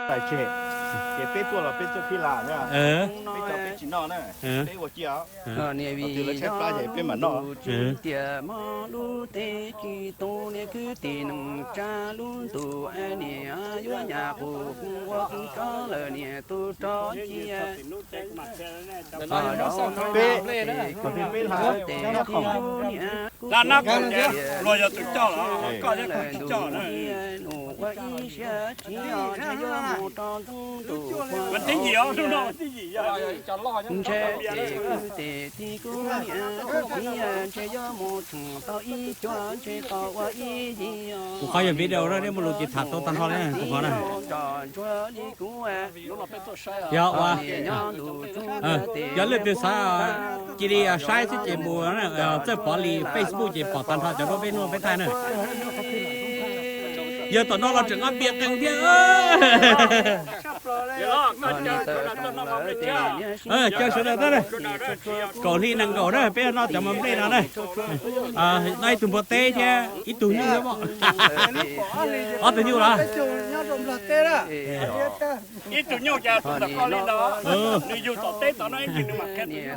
Ces peb tuaj los peb tuaj pib las, peb cov peb tsis noj na, peb ua ciaj, twg lawv tshaib plab ces peb mam noj. Tias mog lub teb tsis tu niam kwv tij neej tsa lub ntuj es niam yuav nyas qus ua qeej tso lawm niam tus rog cia. Peb, peb las, luag yog tus coj los koj thiab kuv tsis coj na. Mas thib yim os, hnub no thib yim yog. Kuv qhov yog video na, nej muaj lus ces tham tau tag nrho li kuv qhov na. Yog ua, yog leej twg xav cia li saib xwb ces mus Txawj Pov li Facebook ces pom tag nrho cov duab peb noj peb thaij na. Yog tom no los tseem nqa pias qees thiab. Caw sawv daws na, kaum hli nees nkaum na peb noj cov mov nplej no na. Noj ib tug npua teb thiab ib tug nyuj, ob tug nyuj los? Ib tug nyuj cas tus ntawm koj li no, nws yug tom teb tod no ib ntsis nws mam qhia tus nyuj.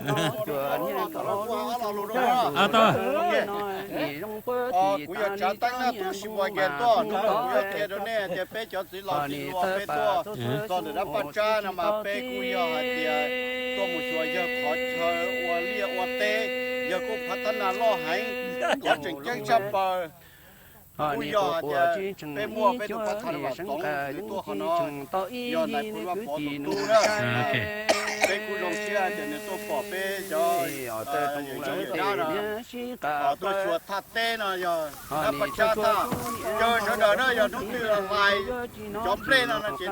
Kuv yog Tsav Teeb na, tub sis pom nkees tuaj, hnub no kuv yuav qhia rau nej tias peb cov txiv laus txiv hluas peb tuaj txog ntawm dab Paj Tsab no mas peb kuj yog hais tias tuaj mus xyuas yawg qhov chaw ua liaj ua teb, yawg kuj phav thab nas loj heev, cov tseem ceeb tshaj plaws. Kuj yog hais tias peb muaj peb tus pab thab nas Vam Txoov nws tuaj qhov no, yog nais phoo Vaj Pov tus tub na. Peb kuj zoo siab tias nws tuaj pom peb cov yawm dab no, tuaj xyuas thaj teb no yog dab Paj Tsab thaj. Caw sawv daws na, yog hnub twg los hlais cov nplej no no ces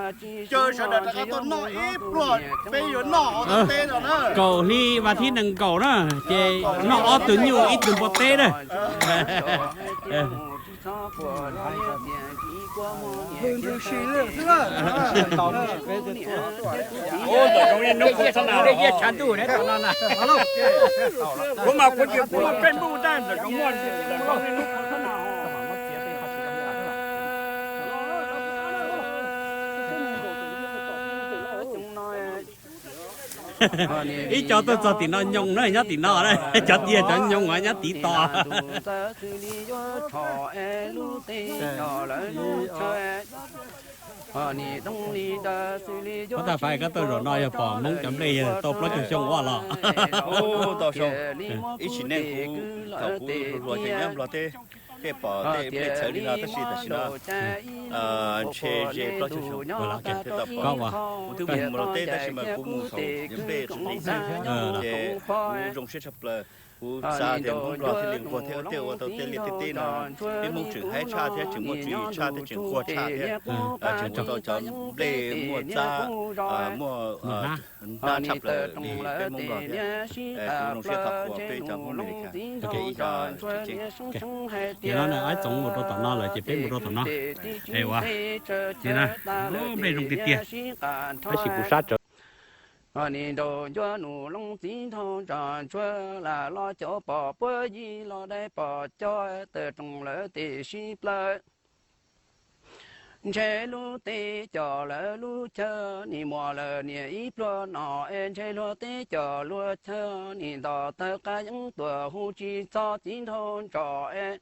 caw sawv daws rov qab tuaj noj ib pluag, peb yuav noj hauv thaj teb no na. Kaum hli vas thib nees nkaum na, ces noj ob tug nyuj ib tug npua teb na. Kuv mas kuv tsis kuv muaj peb npub tab ntawm zoo muaj. Ib co tuaj txog tim no nyoos na, nyob tim no, cov tiag cov nyoos nyob tim tod. Huab Tais Faiv, koj tuaj zaum no yog pom Hmoob cov nplej yog tau plaub caug xyoo ua los? Tau xyoo, ib sim neej kuv, thaum kuv hluas hluas ces nyob Nplog teb thiaj pom tej nplej txhawv li no, tab sis tam sim no ntshe ze plaub caug xyoo. Kuv twb mus Nplog teb tab sis mas kuv mus thaum nplej qis qis xwb, ces kuv zoo siab tshaj plaws. Kuv xav tias Hmoob Nplog thiaj li nquag thiab thiaj ua tau tej liaj tej teb no. Peb Hmoob tseem haib tshaj thiab tseem muaj tswv yim tshaj thiab tseem nquag tshaj thiab, tseem ua tau cov nplej muaj txab, muaj hnab tshaj plaws li peb Hmoob Nplog thiab. Kuv zoo siab thov qhuas peb cov Hmoob Meskas, ces ib co tseem ceeb. Ces no Aib Txoov mus rau tom no lawm ces peb mus rau tom no. Es ua, ces na, nplej zoo tiag tiag, tab sis kuv sab tsawv. Nim nraus ncuab Nus Loos txiv nraug Ntsa Ntsuag, lam los cov pom puab yig los dai pom cov tawm roos lawv tes sib plawv. Ntshe luag teb cov lawv lub chaw, nim muaj lawv niam ib pluag no es ntshe luag teb cov luag chaw, nim nto tawg qab yeeb tuam hu tsis txog txiv nraug Ntsa es.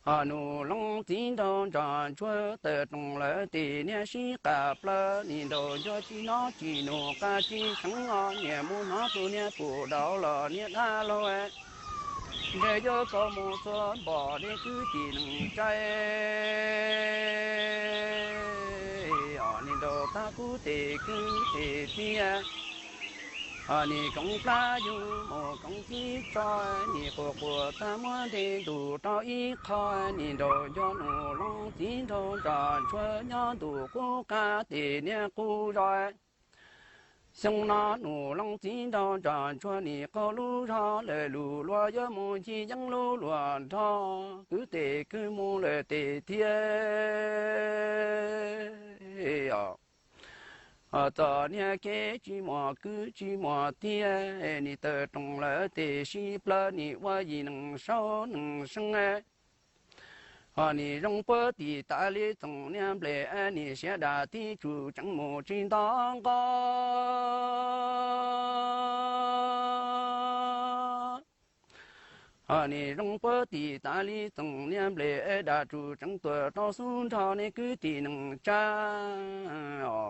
Ho Nus Loos txiv nraug Ntsa Ntsuag, tawm roos lawv tes niag sib qab plawv, nim nraus ncuab tsis hnov tsis nug qab tsis seev os, niam mus hnov tus niag pum daus los niag dab laug. Ntshe yuav txog mus txhua npom li kwv tij neej tsa, os nim nraus tag kuv tes kwv tes tiag. Ho nim koom plab yug mus koom txiv tso, nim quas quas tag muab nte ntuj rau ib qho, nim nraus ncuab Nus Loos txiv nraug Ntsa Ntsuag nyob ntuj qub qab tes niag qub zos. Xyoo no Nus Loos txiv nraug Ntsa Ntsuag nim qaug lub zog lawm, lus luag yuav mus ncig yeeb lub luag nrog, kwv tes kwv mus lawm tes thiab. Txom niag kev tsis muaj kwv tsis muaj tij, nim tawm roos lawv tes sib plawv, nim ua yim neeg saub neeg seeb. Nim zoo puag tim tas li Txoov Niag Nplej, nim siav dam tib tsuj tseev mus tsis nto nqo. Nim zoo puag tim tas li Txoov Niag Nplej, dam tsuj tseev tuaj rau xub nrho nej kwv tij neej tsa os.